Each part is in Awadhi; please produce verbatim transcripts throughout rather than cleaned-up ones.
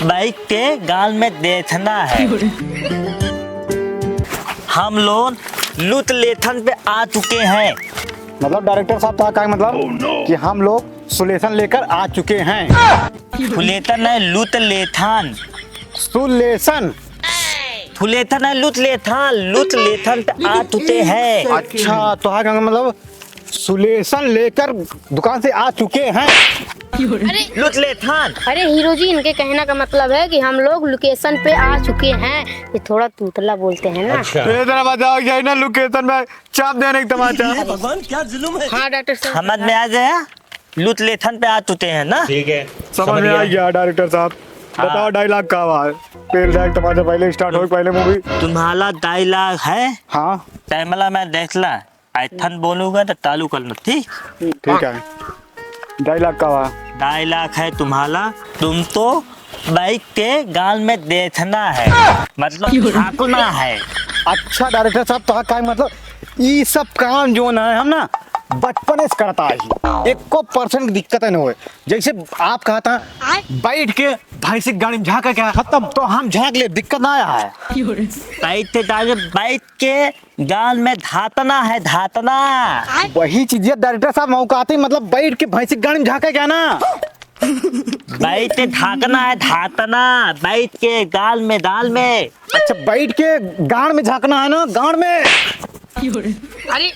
बाइक के गाल में देथना है। हम लोग लूत लेथन पे आ चुके हैं। मतलब डायरेक्टर साहब, तो का है मतलब कि हम लोग सुलेशन लेकर आ चुके हैं। सुलेशन है, लूत लेथन। सुलेशन। सुलेशन है, लूत लेथन, लूत लेथन पे आ चुके हैं। अच्छा, तो का है मतलब सुलेशन लेकर दुकान से आ चुके हैं। अरे लूत लेथन। अरे हीरो जी, इनके कहने का मतलब है कि हम लोग लोकेशन पे आ चुके हैं। ये थोड़ा तूतला बोलते हैं ना। अच्छा। ये तरह बताओ, यही ना लोकेशन में चाप देने की तमाचा। भगवान, क्या जुल्म है। हाँ डॉक्टर साहब। समझ में आ गया? लूत लेथन पे आ चुके हैं ना। ठीक है। समझ समझ में आ गया। गया डायरेक्टर साहब। हाँ। बताओ डायलॉग का हुआ है? पहले डायलॉग तमाचा पहले स्टार्ट हो, पहले मूवी। तुम्हारा डायलॉग है। हाँ। कैमरा में देख ला। आइथन बोलूंगा तो चालू कर लो, ठीक? ठीक है। डायलॉग का हुआ? डायलॉग है तुम्हारा, तुम तो बाइक के गाल में देथना है, मतलब क्यों? झांकना है। अच्छा डायरेक्टर साहब, तो का है मतलब ई सब काम जो ना है हम ना बचपने से करता ही, एको परसेंट दिक्कत नहीं होए। जैसे आप कहा था बैठ के भैंसी के गाड़ी में झांका क्या खत्म, तो हम झांक ले, दिक्कत ना आया है। क्यों रे? बैठ के, बैठ के गाल में धातना है, धातना। वही चीज है डायरेक्टर साहब, मौकाती मतलब बैठ के भैंसी के गाल में झांका क्या ना? बैठ के धातना है, धातना। बैठ के गाल में, दाल में। अच्छा, बैठ के गाड़ में झांकना है ना, गाड़ में। अरे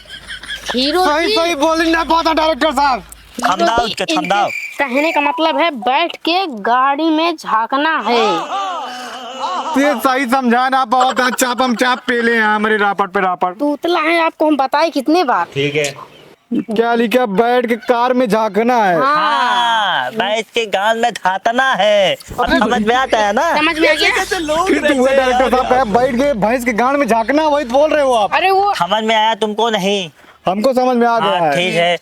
हीरो सही जी। सही बोली ना पाता डायरेक्टर साहब। थम दाओ, इनके के थम दाओ। कहने का मतलब है बैठ के गाड़ी में झांकना है। ये सही समझा ना, बहुत चाप हम चाप पी ले हैं हमारे रापट पे रापट। तूतला है, आपको हम बताए कितने बार। ठीक है। क्या लिखा, बैठ के कार में झांकना है। हाँ। हाँ, बैठ के गाल में धातना है। अब अरे समझ में आता है ना? समझ में आ गया। फिर तू हुआ डायरेक्टर साहब कहा बैठ के भैंस के गाल में झांकना, वही तो बोल रहे हो आप। अरे वो समझ में आया तुमको नहीं? हमको समझ में आ गया हाँ, है। ठीक है।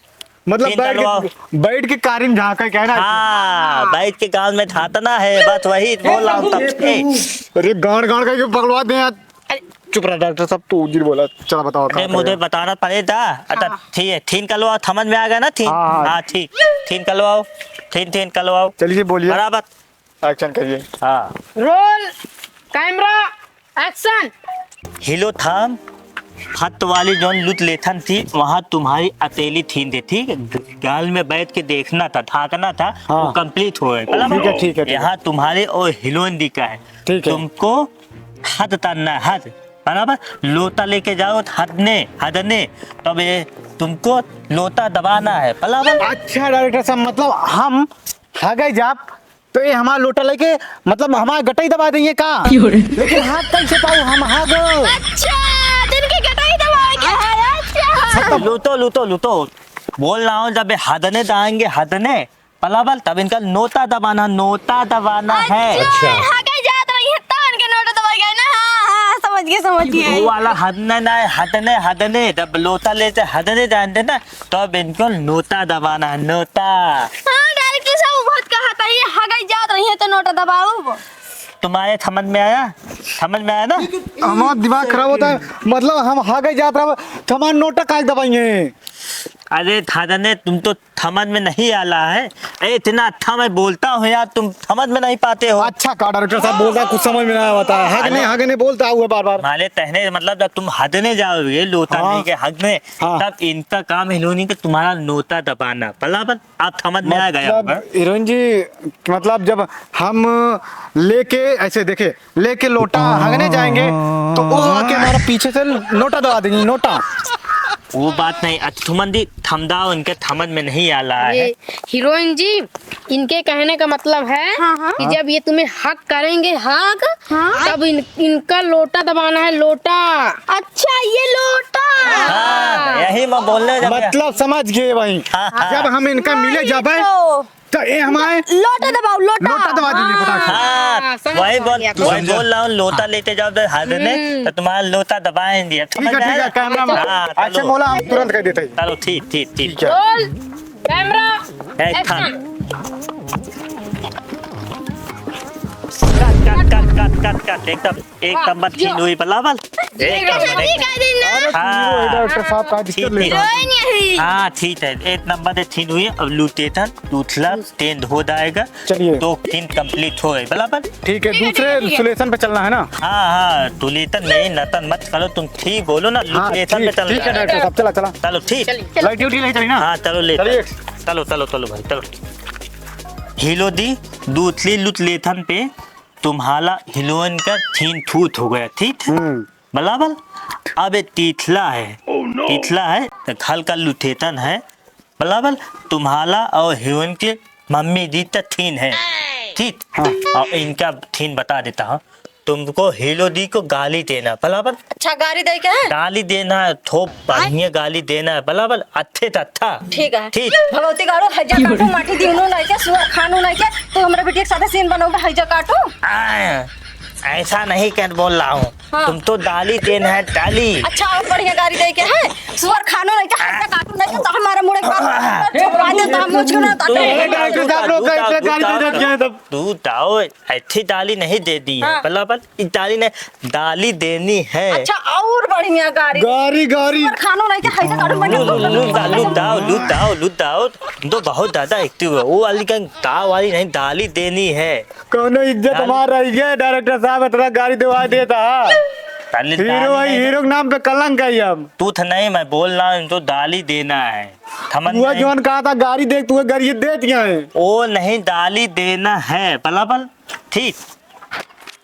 मतलब तीन बैठ तलवा। के, बैठ के कारी में झांका क्या है ना? हाँ, बैठ के गाल में धातना है, बस वही बोल रहा हूँ तब से। अरे गाड़ गाड़ करके पगलवा दे यार। अरे चुप रहा डायरेक्टर साहब, तू उजिर बोला। चला बताओ अरे कहाँ मुझे करेगा? बताना पड़ेगा। अच्छा हाँ। ठीक है, थीन कलवाओ, समझ में आ गया ना थीन? हाँ, हाँ। हाँ, ठीक, थीन कलवाओ, थीन, थीन कलवाओ। चलिए बोलिए। बराबर। एक्शन करिए। हाँ। Roll, camera, action. हिलो थाम, फत वाली जौन लुत लेथन थी, वहाँ तुम्हारी अतेली थीन थे, ठीक है? गाल में बैठ के देखना था, धांकना था, हाँ। वो कंप्लीट हो गए, बराबर? ठीक है, ठीक है, ठीक है। यहाँ तुम्हारे और हिलोन दी का है। ठीक है। तुमको हद तक ना हद, बराबर? लोटा लेके जाओ हदने, हदने, तब ये तुमको लोटा दबाना है, बराबर? अच्छा डायरेक्टर साहब, मतलब हम हगे जाब तो ये हमार लोटा लेके, मतलब हमार गटई दबा देंगे का? क्यों रे? लेकिन हाथ कैसे पाऊ हम हागो? अच्छा, जिनके गटई दबाए के है, अच्छा। लूतो, लूतो, लूतो। बोल रहा हूँ, जब ये हदने जाएंगे, हदने, बराबर, तब इनका नोता दबाना, नोता दबाना है। अच्छा। हगे जात रही है, तब इनके नोटा दबाए गए ना। हाँ, हाँ, समझ गए, समझ गए। वो वाला हदने ना है, हदने, हदने। जब लोटा लेते हदने जाते ना, तब इनको नोता दबाना है, नोता। हाँ, डायरेक्टर साहब, वो बहुत कहा था, ये हगे जात रही है, तो नोटा दबाओ। तुम्हारे समझ में आया? समझ में आया ना? हमारा दिमाग खराब होता है, मतलब हम हगे जात रहे, तो हमारा नोटा काहे दबाएंगे? अरे हदने, तुम तो समझ में नहीं आ रहा है। अरे इतना अच्छा मैं बोलता हूँ यार, तुम समझ में नहीं पाते हो। अच्छा का डायरेक्टर साहब बोलता है, कुछ समझ में नहीं आता है। हगने, हगने बोलता हुआ बार बार। माले तहने मतलब जब तुम हदने जाओगे, लोटा हाँ। लेके हगने, हाँ। तब इनका काम हिलोनी कि तुम्हारा नोता दबाना, बराबर? आप समझ में आ गया मतलब होगा। हीरोइन जी, मतलब जब हम लेके ऐसे देखे, लेके लोटा हगने जाएंगे, तो वो आके हमारा पीछे से नोटा दबा देंगी, नोटा। वो बात नहीं, अच्छा, थुमन दी, थमदाओ, इनके थमन में नहीं आ रहा है। ये हीरोइन जी, इनके कहने का मतलब है हाँ, हाँ। कि जब ये तुम्हें हग करेंगे, हग, हाँ। तब इन, इनका लोटा दबाना है, लोटा। अच्छा, ये लोटा। हाँ, यही मैं बोलने जब मतलब समझ गए भाई। हाँ, हाँ। जब हम इनका मिले नहीं जाबे, तो तो ये हमारे लोटा दबाओ, लोटा। लोटा दबा दीजिए, फटाक से। हाँ, हाँ, समझ वही बोल, गया। वही बोल रहा हूँ, लोटा लेते जाओ तो हाथ में, हम्म। तो तुम्हारा लोटा दबाएंगे। ठीक है, ठीक है, कैमरा में। हाँ, अच्छा, चलो। मोला, हम तुरंत कर देते हैं। चलो, ठीक, ठीक, ठीक। ठीक है। Roll, camera, action. Action. Cut, cut, cut, cut, cut, cut, एकदम एक वाह, नंबर जो। थीन हुई, बलाबल। एक नंबर, एक नंबर। अरे, हाँ। हीरो है, डॉक्टर साहब, का दिक्कत ठीक, ले ठीक। रहा है? हीरोइन यही। हाँ, ठीक है, एक नंबर के थीन हुई। अब लूटेथन, दूथला, तेंद हो जाएगा। चलिए। दो थीन complete हो गए, बलाबल। ठीक है, ठीक है, दूसरे ठीक है, ठीक है। सुलेसन पे चलना है ना? हाँ, हाँ, दुलेतन नहीं, नतन मत करो, तुम ठीक बोलो ना, हाँ, लूटेथन पे ठीक, चलना ठीक है, है। डॉक्टर साहब, चला, चला। चलो, ठीक। चलिए, चलिए। लाइट ड्यूटी नहीं चली ना? हाँ, चलो, ले। चलिए। चलो, चलो, चलो भाई, चलो। हिलो दी, दूथली लूट लेथन पे, तुम्हाला हिलोइन का थीन थूत हो गया, ठीक? हम्म। बलाबल, अब ये तीथला है, तीथला है, तो हल्का लूटेथन है, बलाबल, तुम्हाला और हिलोइन के मम्मी जी तो थीन है, ठीक? हाँ। और इनका थीन बता देता हूँ, तुमको हिलो दी को गाली देना, बलाबल। अच्छा, गाली दे के है? गाली देना है, थोप बढ़िया गाली देना है, बलाबल, अच्छे से अच्छा। ठीक है। ठीक। भगवती गाड़ू, हैजा काटू, माटी दीनू नहीं के, सुअर खानू नहीं के, तो हमरा बिटिया के साथे सीन बनोगे, हैजा काटू? आ, ऐसा नहीं कर बोल रहा हूँ। हाँ। तुम तो दाली देना है, दाली। अच्छा, और बढ़िया गाली दे के है, सुअर खानू नहीं के, हैजा काटू नहीं के, तो हमारा मुड़े का छुपवा दे, तो हम मुझ को ना तो ए, डॉक्टर साहब लोग का इतने गाली दे देते हैं तब। दूध दाओ, अच्छी दाली नहीं दे दी है, हाँ। बलाबल, ये दाली नहीं, दाली देनी है। अच्छा, और बढ़िया गारी। गारी, गारी। सुअर खानू नहीं के, हैजा काटू नहीं के। लू, लू, लू, लू, लू, दाओ, लू, दाओ, लू, दाओ। तुम तो बहुत ज्यादा active हो। वो वाली का दाओ वाली नहीं, दाली देनी है। कौनो इज्जत दाली। हमार रही है, डायरेक्टर साहब इतना गारी देवा देता है। दाली, हीरो दाली है, नहीं। हीरो के नाम पे कलंक है ये हम। तू था नहीं, मैं बोल रहा हूँ, इनको दाली देना है। समझ वो में? जौन कहा था गारी दे, तू गारी दे दिया है। वो नहीं, दाली देना है, बलाबल। ठीक,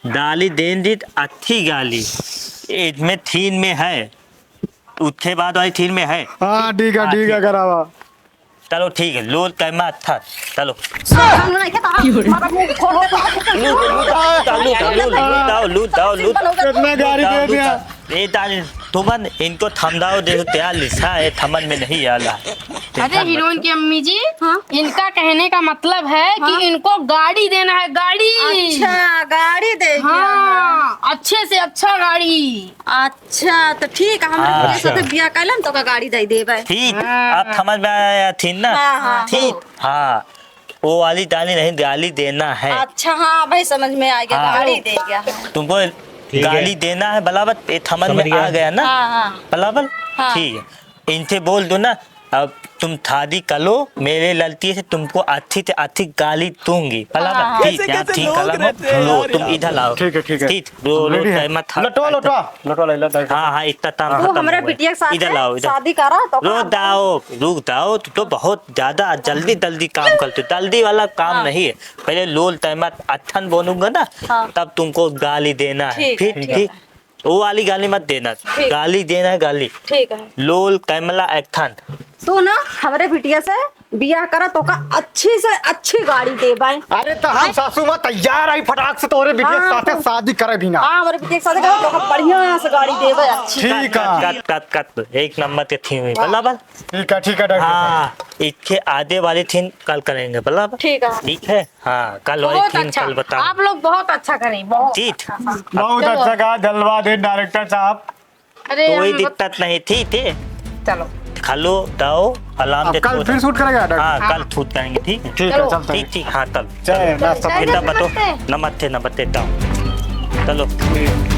दाली देन दी, अच्छी गाली। इसमें थीन में है, उसके बाद वाली थीन में है। हाँ, ठीक है, हाँ, ठीक है, ठीक। करावा। चलो, ठीक है, लोल कैमा था, चलो। सुअर खानू नहीं के, तो हम हमारा मुंह खोलो। लू, लू, लू, लू, लू, लू, लू, लू, लू, लू, कितना गारी दे दिया। ए, दाल, तुमन इनको थमदाओ, देखो, क्या लिखा है, थमन में नहीं आला। अरे, हीरोइन की अम्मी जी, हाँ? इनका कहने का मतलब है कि हाँ? इनको गाड़ी देना है, गाड़ी। अच्छा, गाड़ी दे के हाँ, आना। अच्छे से अच्छा गाड़ी। अच्छा, तो ठीक है, हमरा हाँ। बिटिया साथे बियाह कर लेम, तो का गाड़ी दे देबे। ठीक, हाँ। अब समझ में आया थी ना? हाँ, हाँ। ठीक, हाँ। वो वाली दाली नहीं, गाली देना है। अच्छा, हाँ, भाई समझ में आ गया, हाँ। गाली दे गया है। तुमको ठीक है। गाली देना है, बलाबल, ये समझ में समझ गया। आ गया ना? हाँ, हाँ। बलाबल? हाँ। ठीक है, इनसे बोल दो ना, अब तुम शादी कर लो, मेरे लड़की से तुमको अच्छी से अच्छी गाली दूंगी। बलाबल? हाँ, हाँ। ठीक, कैसे, यहाँ कैसे ठीक लोग कलम हो। रहते हैं लो, यार, तुम यहाँ इधर पे। आओ। ठीक है, ठीक है। ठीक, लो, लो, ready है। टाइम था। लटो, लटो, लटो, ले, ले, ले। हाँ, हाँ, इतना टाइम हाँ। खत्म तू हमरा हो गया। बिटिया के साथ इधर आओ, इधर। शादी करा तो रुक जाओ, रुक जाओ, तुम तो बहुत ज्यादा जल्दी, जल्दी काम करते हो। जल्दी वाला काम हाँ। नहीं है। पहले लोल टाइम अच्छन बोलूंगा ना, हाँ। तब तुमको गाली देना है। ठीक, ठीक, ठीक। ठीक। वो वाली गाली मत देना। ठीक। गाली देना है, गाली। ठीक है। लोल कैमला एक्थन। तू ना हमरे बिटिया से बियाह करा, तो का अच्छी से अच्छी गाड़ी देबे। अरे तो हम सासू माँ तैयार आई फटाक से तोरे बिटिया के हाँ, साथे तू शादी करे बिना। हाँ, हमरे बिटिया के साथे करा, तो का बढ़िया से गाड़ी देबे, अच्छी। ठीक है। Cut, cut, cut, cut. एक नंबर के थी हुई, वाह। बल्ला बल। ठीक है, ठीक है, डॉक्टर साहब। हाँ, इनके आधे वाली थीन कल करेंगे, बल्ला बल। ठीक है। ठीक है। हाँ, कल वाली बहुत थीन अच्छा। कल बताओ। आप लोग बहुत अच्छा करें, बहुत ठीक। अच्छा। बहुत चलो। अच्छा कहा, जलवा दे डायरेक्टर साहब। अरे, कोई हम दिक्कत नहीं थी, थी। चलो। खालो, दाओ, आराम अब से कल थूत। फिर शूट करेगा, डॉक्टर? हाँ, हाँ। कल शूट करेंगे, ठीक है? ठीक है, चलो। चलते हैं। ठीक, ठीक, हाँ, कल। जय, नाश्ता जय, पानी। जय, इतना बताओ, नमस्ते। नमस्ते, नमस्ते, दाओ। चलो।